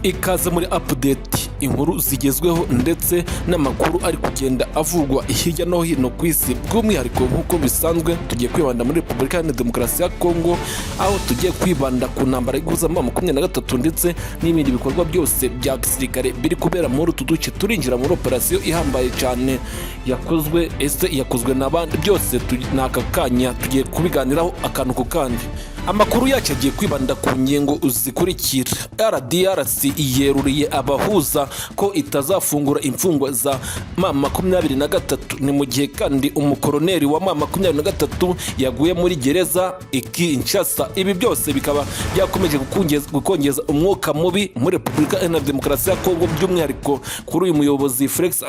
Ikaze muri update, inkuru zigezweho ndetse n'amakuru ari kugenda avugwa hirya no hino ku isi. By'umwihariko, nk'uko bisanzwe, tugiye kwibanda muri Repubulika Iharanira Demokarasi ya Kongo, aho tugiye kwibanda ku ntambara y'iguhuza M23 ndetse n'ibindi bikorwa byose bya gisirikare biri kubera muri utu duce. Turinjira muri operasiyo ihambaye cyane yakozwe. Ese yakozwe n'abandi? Byose ni aka kanya tugiye kubiganiraho akantu ku kandi. Amakuru yacu agiye kwibanda ku ngingo zikurikira: RDRC yeruriye abahuza ko itazafungura imfungwa za M23. Ni mu gihe kandi umukoroneri wa M23 yaguye muri gereza i Kinshasa. Ibi byose bikaba byakomeje gukongeza umwuka mubi muri Repubulika Iharanira Demokarasi ya Kongo, by'umwihariko kuri uyu muyobozi Felix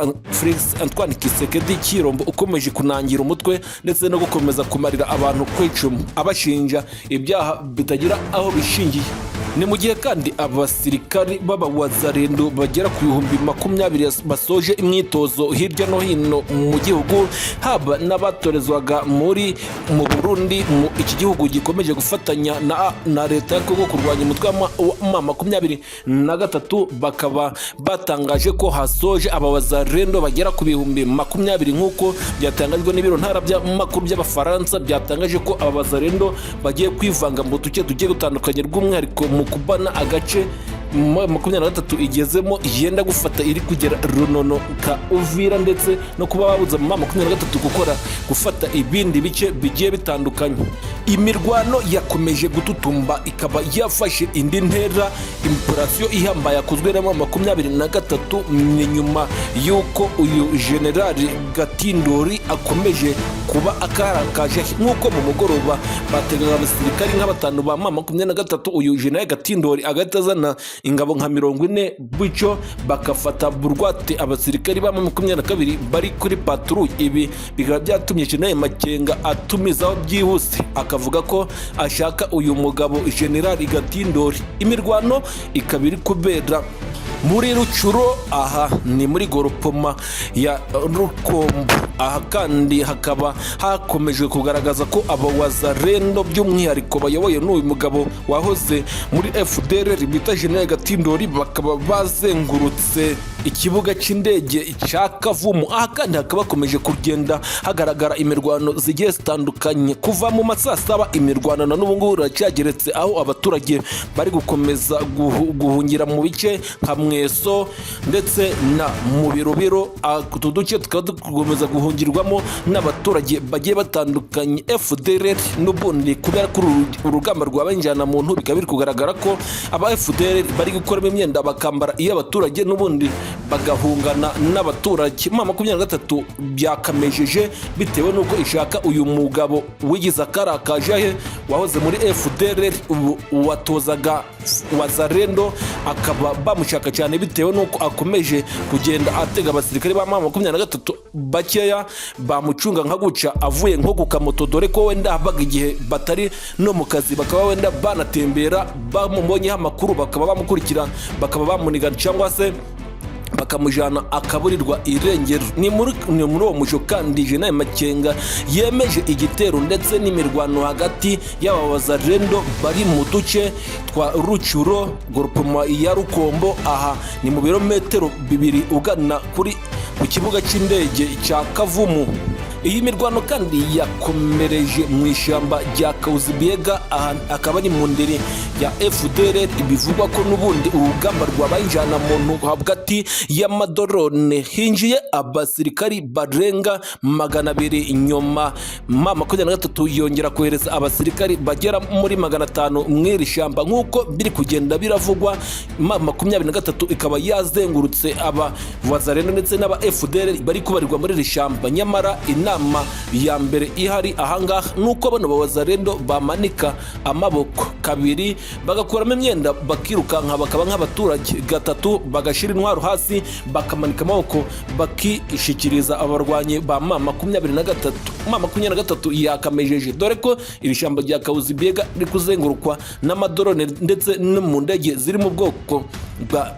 Antoine Tshisekedi Tshilombo, ukomeje kunangira umutwe ndetse no gukomeza kumarira abantu ku icumu, abashinja ibyaha bitagira aho bishingiye. Ni mu gihe kandi abasirikari b'abawazarendo bagera ku 20,000 basoje imyitozo hirya no hino mu gihugu, haba n'abatorezwaga mu Burundi, mu iki gihugu gikomeje gufatanya na leta ya Kongo kurwanya umutwe wa M23, bakaba batangaje ko hasoje abawazarendo bagera ku 20,000, nk'uko byatangajwe n'ibiro ntara by'amakuru by'Abafaransa, byatangaje ko aba bazarendo bagiye kwivanga mu duce tugiye dutandukanye, rw'umwihariko mu kubana agace M23 igezemo yenda gufata, iri kugera Runono ka Uvira, ndetse no kuba babuza mu M23 gukora gufata ibindi bice bigiye bitandukanye. Imirwano yakomeje gututumba, ikaba yafashe indi ntera. Operasiyo ihambaye yakozwe na M23 ni nyuma y'uko uyu Generali Gatindori akomeje kuba akarakaje, nk'uko mu mugoroba bategaga abasirikari nka batanu ba M23, uyu Generali Gatindori agahita azana ingabo nka 40, bityo bagafata burwate abasirikari ba M22 bari kuri patrouille. Ibi bikaba byatumye Generali Makenga atumizaho byihuse, akavuga ko ashaka uyu mugabo Generali Gatindori. Imirwano ikaba iri kubera muri Rutshuru, aha ni muri groupement ya Rukombo. Aha kandi hakaba hakomeje kugaragaza ko abawazarendo, by'umwihariko bayoboye n'uyu mugabo wahoze muri FDLR bita General Gatindori, bakaba bazengurutse ikibuga cy'indege cya Kavumu. Aha kandi hakaba hakomeje kugenda hagaragara imirwano zigiye zitandukanye kuva mu ma saa saba. Imirwano na n'ubu ngubu iracyageretse, aho abaturage bari gukomeza guhungira mu bice nka Mweso ndetse na mu Birobiro. Utu duce tukaba dukomeza guhungirwamo n'abaturage bagiye batandukanye. FDLR n'ubundi, kubera ko urugamba rwabaye muntu, bikaba biri kugaragara ko aba FDLR bari gukoramo imyenda, bakambara iy'abaturage, n'ubundi bagahungana n'abaturage. M23 byakamejeje bitewe n'uko ishaka uyu mugabo wigize akarakaje, wahoze muri FDLR, ubu watozaga Wazarendo, akaba bamushaka cyane bitewe n'uko akomeje kugenda atega abasirikare ba M23 bakeya bamucunga, nka guca avuye nko ku kamoto, dore ko wenda habaga igihe batari no mu kazi, bakaba wenda banatembera, bamubonyeho amakuru bakaba bamukurikira, bakaba bamuniga cyangwa se bakamujyana akaburirwa irengero. Ni muri uwo muco kandi General Makenga yemeje igitero ndetse n'imirwano hagati y'aba bazarendo bari mu duce twa Rutshuru, groupement ya Rukombo. Aha ni mu birometero 2 ugana ku kibuga cy'indege cya Kavumu. Iyi mirwano kandi yakomereje mu ishyamba rya Kawuzibiega, aha akaba ari mu ndiri ya FDLR. Bivugwa ko n'ubundi urugamba rwabaye injyanamuntu hagati y'amadrone, hinjiye abasirikari barenga 200. Inyuma M23 yongera kohereza abasirikari bagera muri 500 mu iri shyamba, nk'uko biri kugenda biravugwa. M23 ikaba yazengurutse aba Wazarendo ndetse n'aba FDLR bari kubarirwa muri iri shyamba. Nyamara inama ya mbere ihari ahangaha ni uko bano bawazarendo bamanika amaboko, kabiri bagakuramo imyenda bakirukanka bakaba nk'abaturage, gatatu bagashyira intwaro hasi, bakamanika amaboko, bakishyikiriza abarwanyi ba M23. M23 yakamejeje, dore ko iri shyamba rya Kawuzibiega riri kuzengurukwa n'amadrone ndetse no mu ndege ziri mu bwoko bwa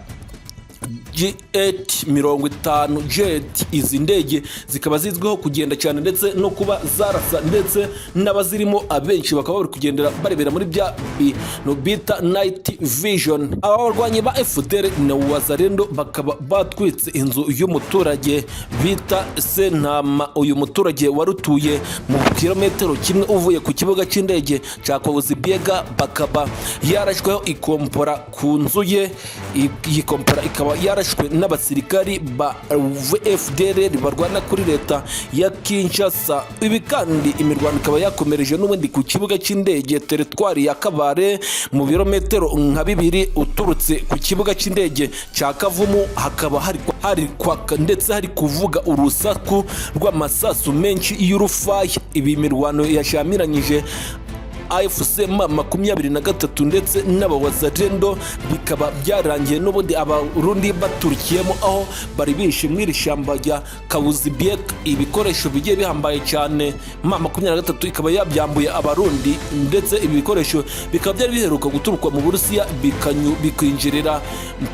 G8 50 jet. Izi ndege zikaba zizwiho kugenda cyane ndetse no kuba zarasa, ndetse n'abazirimo abenshi bakaba bari kugendera barebera muri bya bintu bita night vision. Aba barwanyi ba FDLR na Wazalendo bakaba batwitse inzu y'umuturage bita Sentama. Uyu muturage warutuye mu kilometero kimwe uvuye ku kibuga cy'indege cya Kahuzi-Biega, bakaba yarashweho ikompora ku nzu ye. Iyi kompora ikaba yarashwe n'abasirikari ba FDLR barwana kuri leta ya Kinshasa. Ibi kandi imirwano ikaba yakomereje n'ubundi ku kibuga cy'indege, teritwari ya Kabare, mu birometero nka 2 uturutse ku kibuga cy'indege cya Kavumu. Hakaba hari kwaka ndetse hari kuvuga urusaku rw'amasasu menshi y'urufaya. Ibi mirwano yashamiranyije AFC M23 ndetse n'abawazalendo bikaba byarangiye n'ubundi Abarundi baturukiyemo, aho bari bishe muri iri shyamba rya Kahuzi-Biega ibikoresho bigiye bihambaye cyane. M23 ikaba yabyambuye Abarundi, ndetse ibi bikoresho bikaba byari biheruka guturukwa mu Burusiya, bikinjirira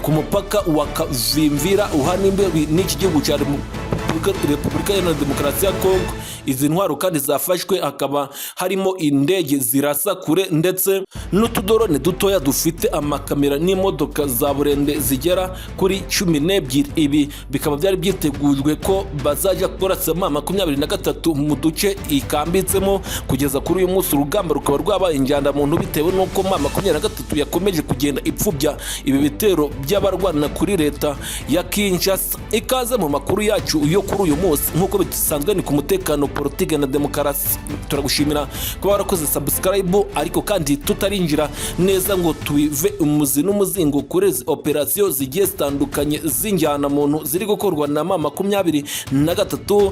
ku mupaka wa Kavimvira uhana imbibi n'iki gihugu cya Repubulika Iharanira Demokarasi ya Kongo. Izi ntwaro kandi zafashwe hakaba harimo indege zirasa kure ndetse n'utudorone dutoya dufite amakamera n'imodoka za burende zigera kuri 12. Ibi bikaba byari byitegujwe ko bazajya kurasa M23 mu duce ikambitsemo. Kugeza kuri uyu munsi urugamba rukaba rwabaye injyandamuntu, bitewe n'uko M23 yakomeje kugenda ipfubya ibi bitero by'abarwana kuri leta ya Kinshasa. Ikaze mu makuru yacu yo kuri uyu munsi. Nk'uko bisanzwe ni ku mutekano, politike na demokarasi. Turagushimira kuba warakoze subscribe, ariko kandi tutarinjira neza ngo tubive umuzi n'umuzingo kuri izi operasiyo zigiye zitandukanye z'injyanamuntu ziri gukorwa na M23,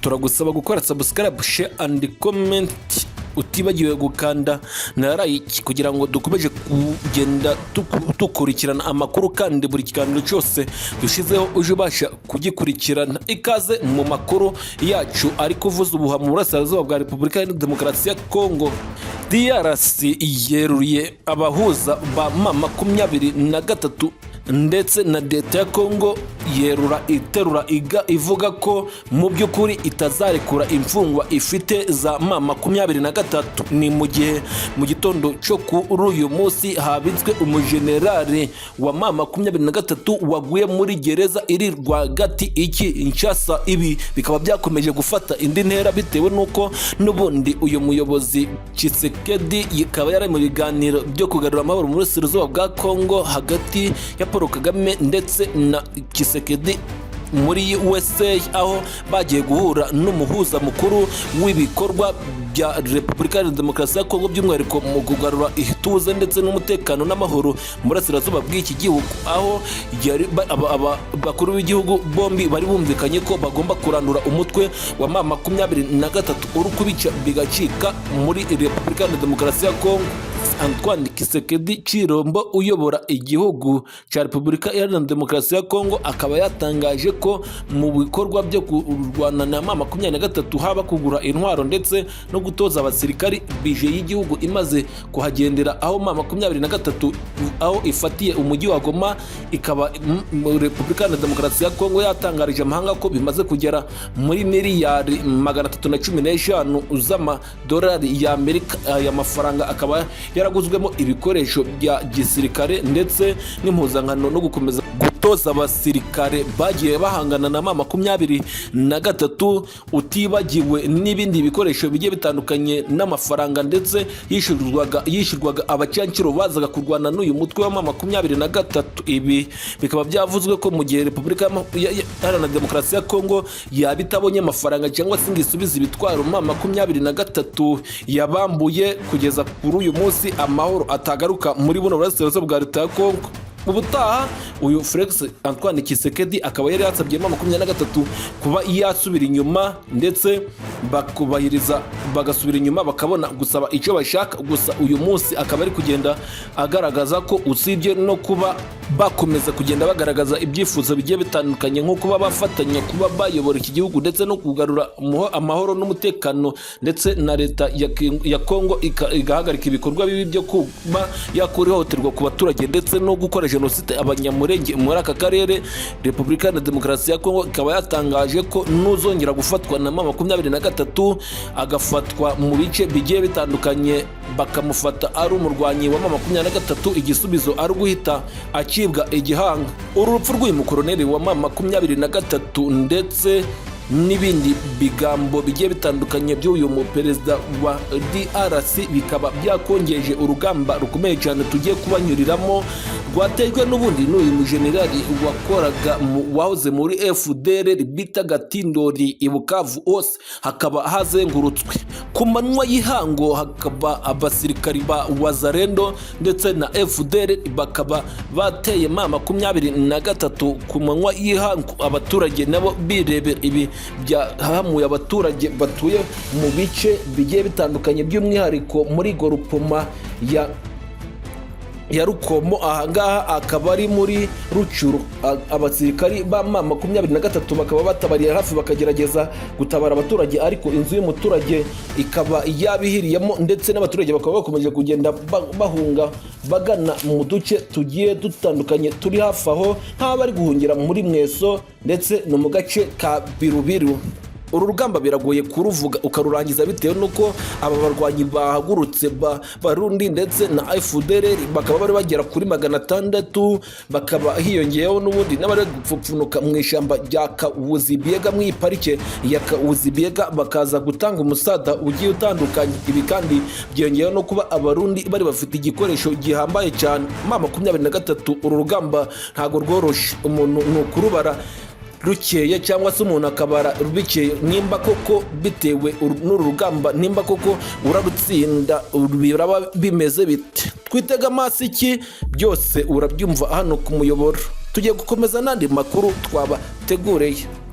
turagusaba gukora subscribe, share and comment, utibagiwe gukanda na like, kugira ngo dukomeze kugenda dukurikirana amakuru, kandi buri kiganiro cyose dushyizeho uje ubasha kugikurikirana. Ikaze mu makuru yacu ari kuvuza ubuha mu burasirazuba bwa Repubulika ya Demokarasi ya Kongo. DRC yeruriye abahuza ba M23 ndetse na leta ya Kongo, yerura iterura iga ivuga ko mu by'ukuri itazarekura imfungwa ifite za M23. Ni mu gihe mu gitondo cyo kuri uyu munsi habitswe umujenerali wa M23 waguye muri gereza iri rwagati i Kinshasa. Ibi bikaba byakomeje gufata indi ntera bitewe n'uko n'ubundi uyu muyobozi Tshisekedi ikaba yari mu biganiro byo kugarura amahoro mu burasirazuba bwa Kongo hagati ya Paul Kagame ndetse na Tshisekedi muri USA, aho bagiye guhura n'umuhuza mukuru w'ibikorwa bya Repubulika ya Demokarasi ya Kongo, by'umwihariko mu kugarura ituze ndetse n'umutekano n'amahoro mu burasirazuba bw'iki gihugu, aho bakuru b'igihugu bombi bari bumvikanye ko bagomba kurandura umutwe wa M23 uri kubica bigacika muri Repubulika ya Demokarasi ya Kongo. Antoine Tshisekedi Tshilombo uyobora igihugu cya Repubulika Iharanira Demokarasi ya Kongo akaba yatangaje ko mu bikorwa byo kurwana na M23, haba kugura intwaro ndetse no gutoza abasirikari, budget y'igihugu imaze kuhagendera, aho M23 aho ifatiye umujyi wa Goma, ikaba Repubulika Iharanira Demokarasi ya Kongo yatangarije amahanga ko bimaze kugera muri miliyari 315 z'amadolari y'Amerika. Aya mafaranga akaba yaraguzwemo ibikoresho bya gisirikare ndetse n'impuzankano no gukomeza gutoza abasirikare bagiye bahangana na M23, utibagiwe n'ibindi bikoresho bigiye bitandukanye n'amafaranga ndetse yishyurwaga abacancuro bazaga kurwana n'uyu mutwe wa M23. Ibi bikaba byavuzwe ko mu gihe Repubulika Iharanira Demokarasi ya Kongo yaba itabonye amafaranga cyangwa se ngo isubize ibitwaro M23 yabambuye, kugeza kuri uyu munsi amahoro atagaruka muri buno burasirazuba bwa leta ya Kongo. Ubutaha uyu Felix Antoine Tshisekedi akaba yari yasabye M23 kuba yasubira inyuma ndetse bakubahiriza, bagasubira inyuma bakabona gusaba icyo bashaka. Gusa uyu munsi akaba ari kugenda agaragaza ko usibye no kuba bakomeza kugenda bagaragaza ibyifuzo bigiye bitandukanye, nko kuba bafatanya kuba bayobora iki gihugu ndetse no kugarura amahoro n'umutekano, ndetse na leta ya Kongo igahagarika ibikorwa bibi byo kuba yakora ihohoterwa ku baturage ndetse no gukora jenoside Abanyamurenge muri aka karere. Repubulika ya Demokarasi ya Kongo ikaba yatangaje ko nuzongera gufatwa na M23, agafatwa mu bice bigiye bitandukanye, bakamufata ari umurwanyi wa M23, igisubizo ari uguhita acibwa igihanga. Uru rupfu rw'uyu mukoroneri wa M23 ndetse n'ibindi bigambo bigiye bitandukanye by'uyu muperezida wa DRC bikaba byakongeje urugamba rukomeye cyane tugiye kubanyuriramo, rwatejwe n'ubundi n'uyu mujenerali wakoraga wahoze muri FDLR bita Gatindori. I Bukavu hose hakaba hazengurutswe ku manywa y'ihango, hakaba abasirikari ba Wazalendo ndetse na FDLR bakaba bateye M23 ku manywa y'ihangu, abaturage nabo birebera. Ibi byahamuye abaturage batuye mu bice bigiye bitandukanye, by'umwihariko muri groupement ya Rukomo, ahangaha akaba ari muri Rutshuru. Abasirikari ba M23 bakaba batabariye hafi, bakagerageza gutabara abaturage, ariko inzu y'umuturage ikaba yabihiriyemo, ndetse n'abaturage bakaba bakomeje kugenda bahunga bagana mu duce tugiye dutandukanye turi hafi aho, nk'aho bari guhungira muri Mweso ndetse no mu gace ka Birubiru. Uru rugamba biragoye kuruvuga ukarurangiza, bitewe n'uko aba barwanyi bahagurutse ba Barundi ndetse na FDLR bakaba bari bagera kuri 600, bakaba hiyongeyeho n'ubundi n'abari gupfupfunuka mu ishyamba rya Kahuzi-Biega, mu iyi parike ya Kahuzi-Biega, bakaza gutanga umusada ugiye utandukanye. Ibi kandi byiyongeyeho no kuba Abarundi bari bafite igikoresho gihambaye cyane. M23, uru rugamba ntabwo rworoshe, umuntu ni ukurubara rukeye cyangwa se umuntu akabara bikeye, nimba koko bitewe n'uru rugamba, nimba koko urarutsinda, biraba bimeze bite? Twitega amaso iki? Byose urabyumva hano ku muyoboro. Tugiye gukomeza n'andi makuru twabateguriye.